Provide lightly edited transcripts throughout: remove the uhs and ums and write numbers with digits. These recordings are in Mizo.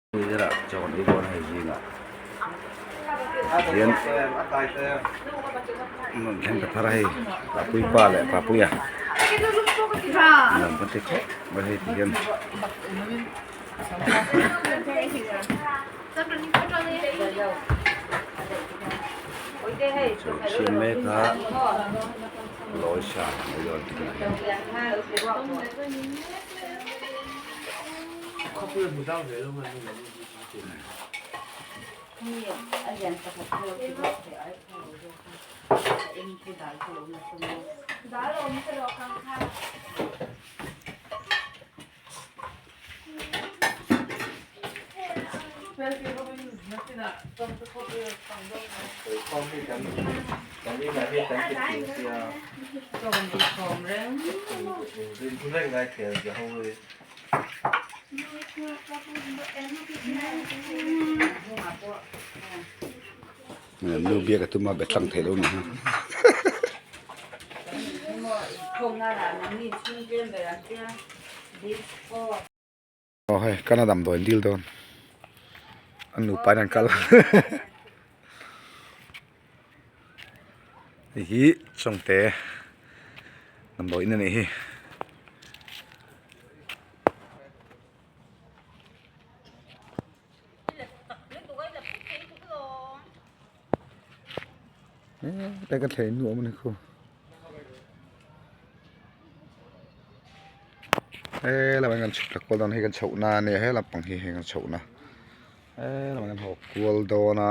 Chaw kan ei dawn a hei zingah hian rawn thleng ta thar a hei papui pa leh papuia nuam kan ti khawp mai hei ti hian. Chaw siam mek a lawi sa kan ei dawn tih tunah hian. Nu biak a tum a be tlang thei lo ni ha. Aw hei kan a damdawi an dil dawn an nupa in an kal hei hi chawngte damdawi in a nih hi. He ka thlei nuam a ni khu he lamah hian kan chhuk thla kual dawn a hei kan chhoh na ania he lampang hi hei kan chhoh na he lamah kan haw kual dawn a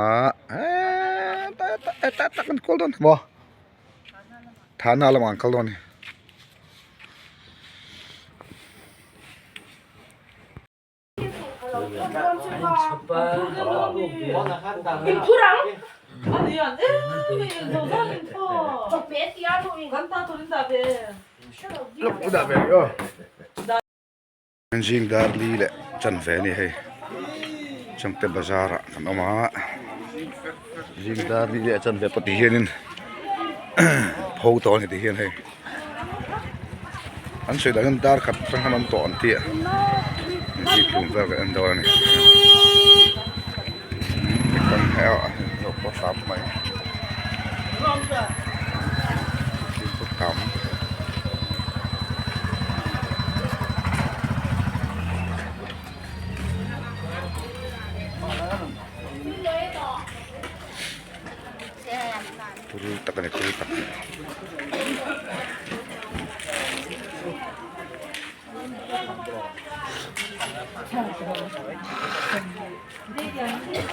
heee tah kan kual dawn maw thana lamah kan kal dawn a ni. Zing dar li leh chanve a ni hei changte bazar ah kan awm a zing dar li leh chanve pawh ti hianin pho tawh a ni ti hian hei. An sawi dan hian dar khat atang khan an awm tawh an ti a zikhlum vel kan en dawn a ni tam mai tam. Turu tak a ni turu tak.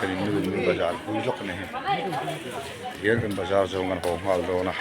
Kan in nu in bazar pui lawk a ni hei tihian kan bazar zawng kan haw nghal dawn a.